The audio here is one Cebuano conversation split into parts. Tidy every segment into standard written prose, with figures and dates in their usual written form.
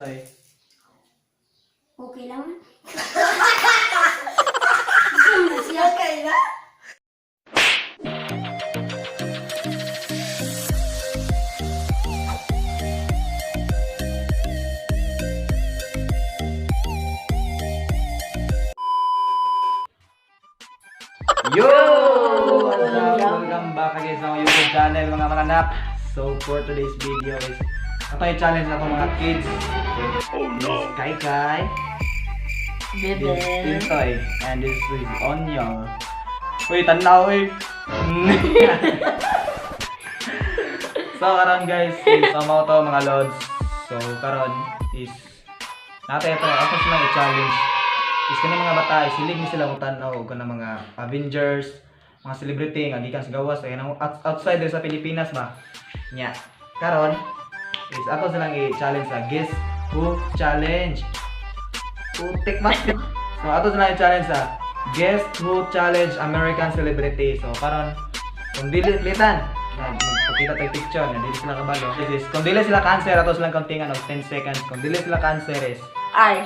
Ay. Okay lang. Siya. Okay na? Yo! What's up? Welcome back again sa akong YouTube channel, mga mananak. So for today's video is ito yung challenge na itong mga kids. Oh no! This is Kai Kai, this is Tintoy, and this is Onyo. Uy, tanaw eh! So karon guys, is sama to mga lods. So karon is natin ito, ako silang i-challenge is kani mga bata is hilig ni sila kung tan-aw og kanang mga Avengers, mga celebrity nga gikan sa gawas ay kanang outsider sa Pilipinas ba. Nya. Karon is ato silang i-challenge sa Guess Who Challenge. Putik man. So ato silang i-challenge sa Guess Who Challenge American Celebrity. So karon kung dili litan na magpakita tayo picture na dili sila kabalo. This is kung dili sila cancer, ato silang countingan og 10 seconds. Kung dili sila cancer is Ay.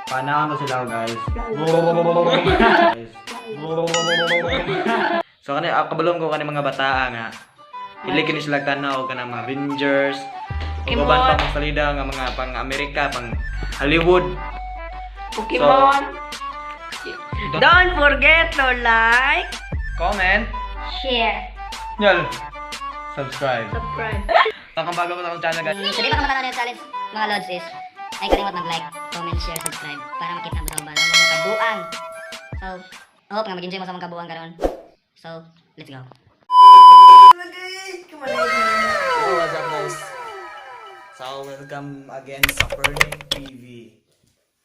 Panahon to sila, guys. So kani ako kabalong ko kani mga bataa nga. Hili kini sila tanaw kanang mga Avengers, ug uban pa mga salida nga mga pang Amerika, pang Hollywood. Pokemon. Don't forget to like, Comment, Share. nyal, subscribe. Subscribe. So kung bago ko sa akong channel, guys. So di ba kamatanaw na yung challenge, mga lods, is ay kalimot mag-like, comment, share, subscribe para makita mo sa mga mga kabuang. So, hope nga mag-enjoy mo sa mga kabuang karon. So, let's go. Yo, what's up, guys? So welcome again sa Burning TV.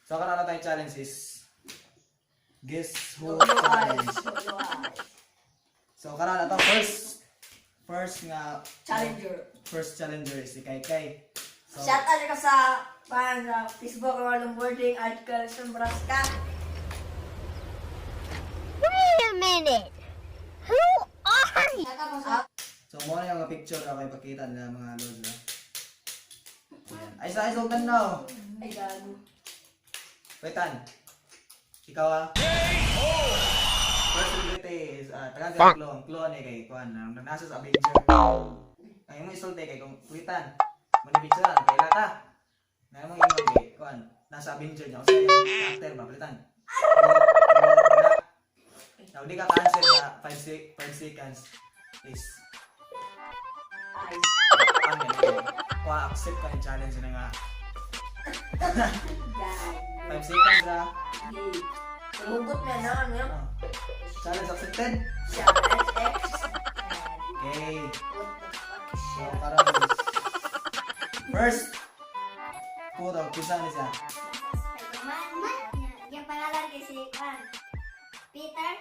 So karon na tayong challenge is Guess Who Challenge. So karon ato first nga Challenger. First challenger is si Kai Kai. So, Shout out ka sa pan sa Facebook ng boarding article sa Nebraska. Wait a minute. Who are you? So mo na yung mga picture na kayo pakita nila mga lods. Ha? Ayan. Ay sa Sultan now. Ay gago. Waitan. Ikaw ah. First celebrity is taga sa clone. Clone eh kay kuan nang nasa sa Avenger. Ang imong isulti kay kung kuitan. Mani picture ang kaila ta. Nga imong ingon kay kuan nasa Avenger niya usa yung character ba palitan. Now, di ka cancel na 5 seconds is Ay. ang yan. Kuha, accept ka yung challenge na nga. Gago. 5 seconds ah. Hugot na na ano yun? Oh. Challenge accepted. Challenge X. Okay. What the fuck is So, shit? karon is first, puto, kisa ni siya. Spider-Man. Yung pangalan kay si Juan. Peter.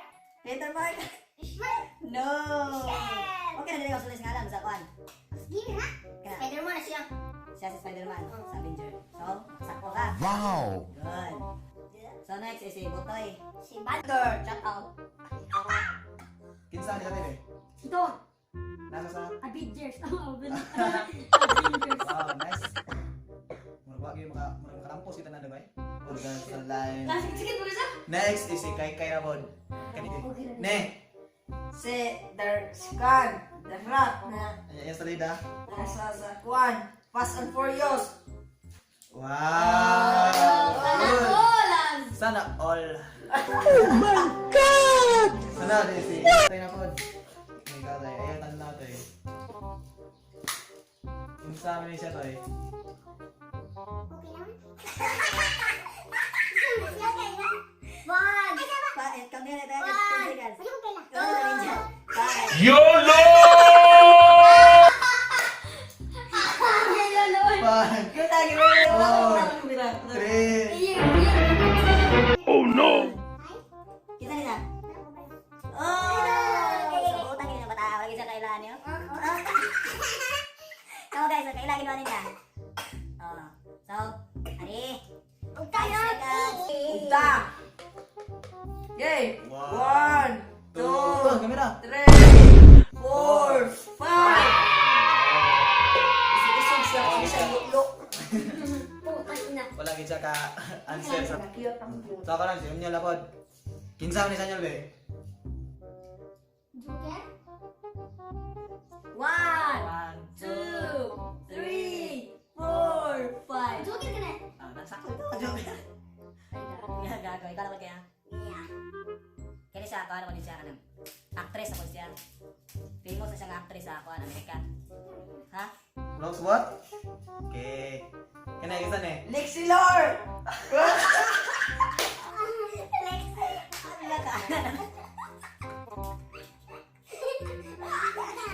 Peter Parker. No. Okay na dili ko sulis ngalan sa Juan. Sige ha. Spider-Man na siya. Siya si Spider-Man sa Avenger. So, sakto ka. Wow! Good. So next is si Butoy. Si Bad. Peter. Shout out. Kinsa ni siya, Tebe? Ito. Nasa sa? Avengers. Oh, Avengers. Wow, nice. Murag wa gyud maka murag makalampos kita na dabay. Organ sa line. Sige po siya. Next is si Kai Kai Rabon. Kani. Ne. Si The Scan. The Rock na Ayan yung salida. nasa sa Kwan. Fast and Furious. Wow! Good. Sana all. Oh my God! Sana din si Tay na pod. May katay. Ayan, tanan na eh. Yung sa amin siya to eh. Okay naman. One. Pa, eh, kami na tayo. One. 10 seconds. Ano kung kailan? Go na Avenger. Five. Five, Go tayo. four, three, Kita nila. Oh! Sa utang yun ang bata. Wala siya kailangan niyo. So guys, so kailangan ginawa niya. Oh. So, ari. 5 seconds. Ugta. Yay. One, One, two, two, camera. three, four, five. Isig-isig siya. Hindi siya luklo. Wala gid siya ka answer sa. Cute ang cute. So karon si Unyol lapod. Kinsa man ni sa be? Joker? One, One, two, three, four, five. Joker ka na. Ah, nasakto ito. Joke. Nga gago, ikaw naman kaya. Yeah. Kini siya, ako ano man siya, anong actress ako siya. Famous na siya nga actress sa ako, ano, Amerika. Ha? Rocks what? Okay. Kani kinsa ni? Lexi Lord! Lex. Ano ka?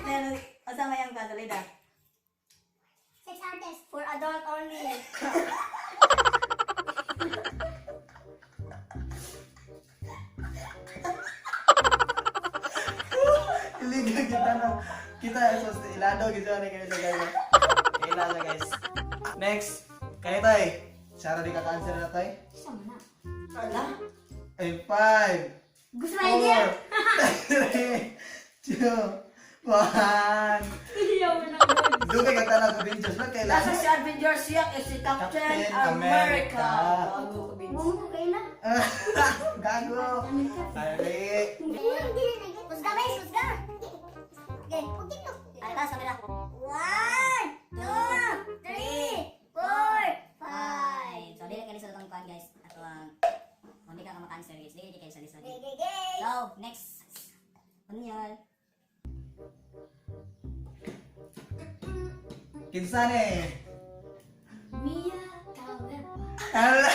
Ano, asa may ang kasalida? Sex artist for adult only. Illegal kita na. Kita so ilado gid siya ni kani siya guys. Ila siya guys. Next, kani tay. Sara di ka ka-answer na tay. Sama na. Wala. Ay, five, Gusto na four, idea. three, two, one. Dugay ka tanang Avengers ba kailan? Nasa si Avengers siya eh, si Captain Captain America. America. Bago ko bin. Buong ko kayo na. Gago. Ay, Kusga ba? Kusga. Okay, okay to. Ano taas kamera? One, two, three, four, five. So, dili kayo sa itong kuan guys. Ato ang kung di ka ka maka-answer guys, dili kayo sa lisod. Gay, gay, gay. So, next. Unyol. Kinsa ni? Mia Khalifa. Ala.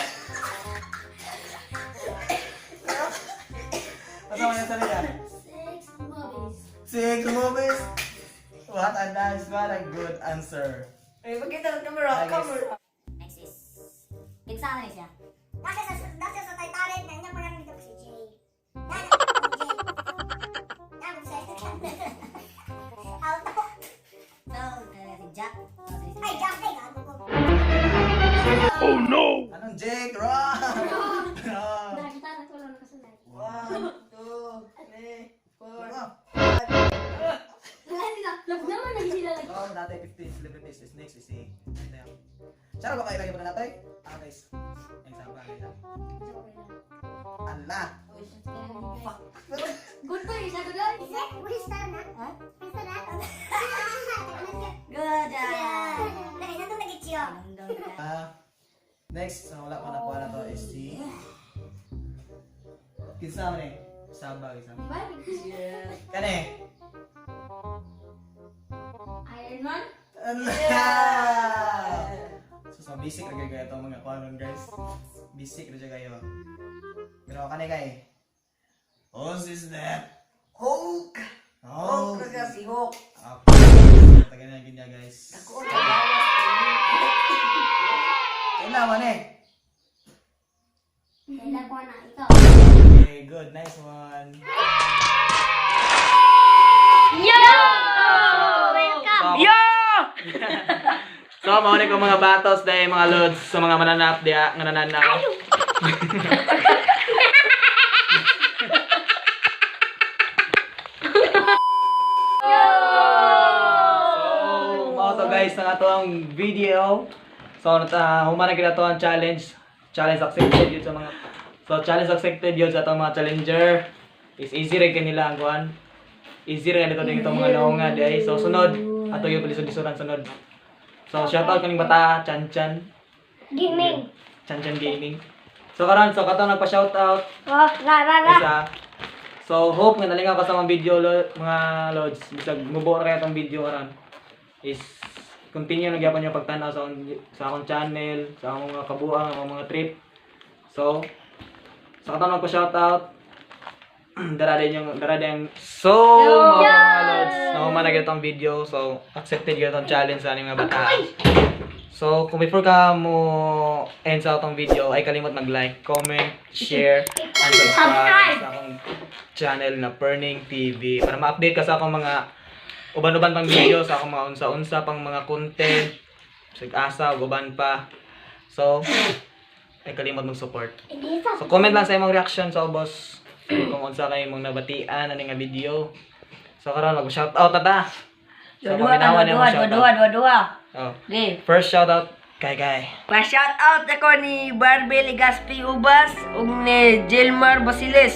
Asa man yung salita? Six movies. Six movies. What a nice, what a good answer. Ay, magkita ng camera, Hi, guys. camera. Next is kinsa man ni siya? Nasa sa Titanic, nandiyan pa lang dito si Jay. Nana, Jay. Nana, sa Auto. So, si Jack. So, si Ay, Jack, ay, gago ko. Anong Jake? Wrong! Wrong! Nakita na ko lang nakasunod. One, two, three, four, Wrong. five. Wala nila. Love naman na sila lagi. Oh, dati 15 celebrities is next is si ito yung. Siya ba kayo lagi pa na natay? Ah, guys. Example, guys. Ala. Good pa isa ko doon. Isa? Star na? Ha? Star na? Good job. Dahil na itong nag-ichiyo. Ah, next, so wala pa nakuha na to is si Kinsa man eh? Saba, kinsa. Yeah. Kani? Iron Man? Ala! So, so basic ra kayo itong mga kuwanon guys. Basic ra siya kayo. Pero kani kay. Who's is that? Hulk! Oh. Hulk na siya, si Hulk. Okay. Tagal na ganyan guys. Ako, ang gawas. Kailangan eh. Kailan ko na ikaw. Okay, good. Nice one. Yo! Welcome! Yo! So, mauna ko mga battles dahil mga lods sa mga mananap diya nga nananaw. So, mao to guys ang ato ang video. So, nata human na gid ato ang challenge. Challenge accepted yun sa mga. So, challenge accepted yun sa atong mga challenger. Is easy ra kanila ang kuan. Easy ra dito dito mga laonga di ay. So, sunod ato yung lisod-lisoran sunod. So, shout out kaning bata Chan Chan. Gaming. Chan Chan Gaming. So karon so katong nagpa shout out Oh, ra, ra, ra. isa. So hope nga nalingaw ka sa mga video mga lods. Bisag mubuo ra kaya tong video karon. Is continue na gyapon yung pagtan-aw sa akong channel, sa akong mga kabuang, akong mga trip. So sa katong nagpa shout out dara din yung dara din so mga lods, nahuman na gyud tong video. So accepted gyud tong challenge sa aning mga bata. So, kung before ka mo end sa atong video, ay kalimot mag-like, comment, share, and subscribe sa akong channel na Perning TV para ma-update ka sa akong mga uban-uban pang video, sa akong mga unsa-unsa pang mga content, sig asa ug uban pa. So, ay kalimot mag-support. So, comment lang sa imong reaction sa ubos kung unsa kay imong nabatian ani nga video. So, karon mag-shoutout na ta. So, paminawan nimo shoutout. dua, dua. Oh. Okay. First shoutout Kay kay. Pa-shout out ako ni Barbie Legaspi Ubas ug ni Gilmar Basiles.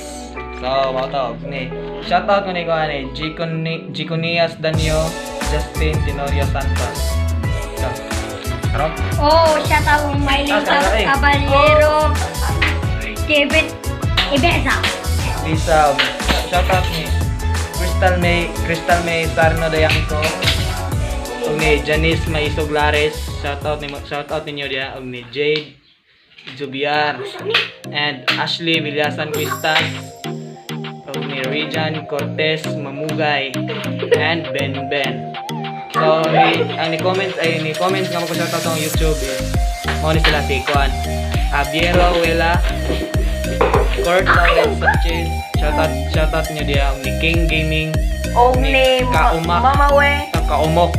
So, mao to ni. Shout out ko ni ko ani Giconias Danio, Justin Tenorio Santos. So, karon. Oh, shout out Mylene Ah, ay. Caballero, David Ibeza. Lisa, shout out ni Crystal May Sarno Dayanko. Ug ni Janice Maisog Lares, shout out ninyo diha ug ni Jade Jubiar and Ashley Villasan Cuistas ug ni Rejan Cortez Mamugay and Ben Ben. So, ni, ang ni comments ay ni comments nga magpa-shout out ang YouTube is mao ni sila si Kuan Abiero Wela, Kurt Lawrence Sanchez, shout out niyo diha ug ni King Gaming, Og ni Kaumak. Mama We, Kaumok,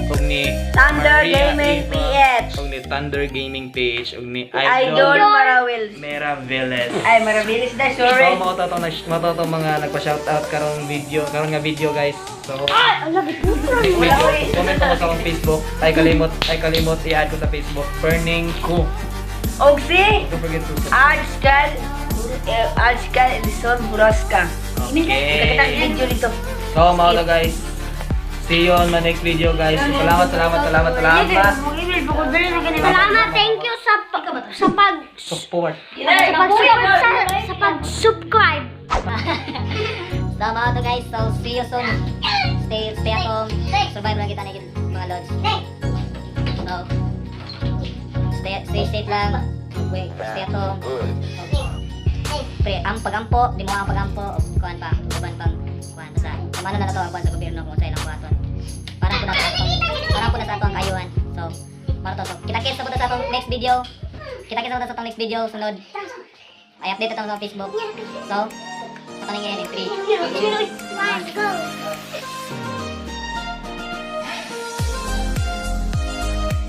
ug ni Thunder Maria Gaming Eva, PH. ug ni Thunder Gaming PH, ug ni Idol Idol Marawils. Mera Velez. Ay, Maraviles na, So sorry. mao to mga nagpa-shoutout karong video, karon nga video, guys. So next video, comment mo sa akong Facebook. Ay kalimot i-add ko sa Facebook. Burning Ko. Og si Don't forget to subscribe. Archcal Edison Burasca. Okay. Kita video dito. So mao to, guys. See you on my next video, guys. So, salamat, salamat, salamat, salamat. Salamat, thank you sa pag Support. sa pag sa pag-subscribe. So, mga to guys, so see you soon. Stay at home. Survive lang kita na mga lods. So, stay safe lang. Wait, stay at home. Pre, ang pagampo, di mo ang pagampo, o kuan pa, uban pang kuan basta. Kamano na to ang kuan sa gobyerno kung sa ilang buhaton. Para po na sa atong kaayuhan. So, para to. So, kita-kits sa punta sa atong next video. Kita-kits sa punta sa atong next video sunod. Ay update ito sa Facebook. So, sa ngayon in 3, 2, 1. Go.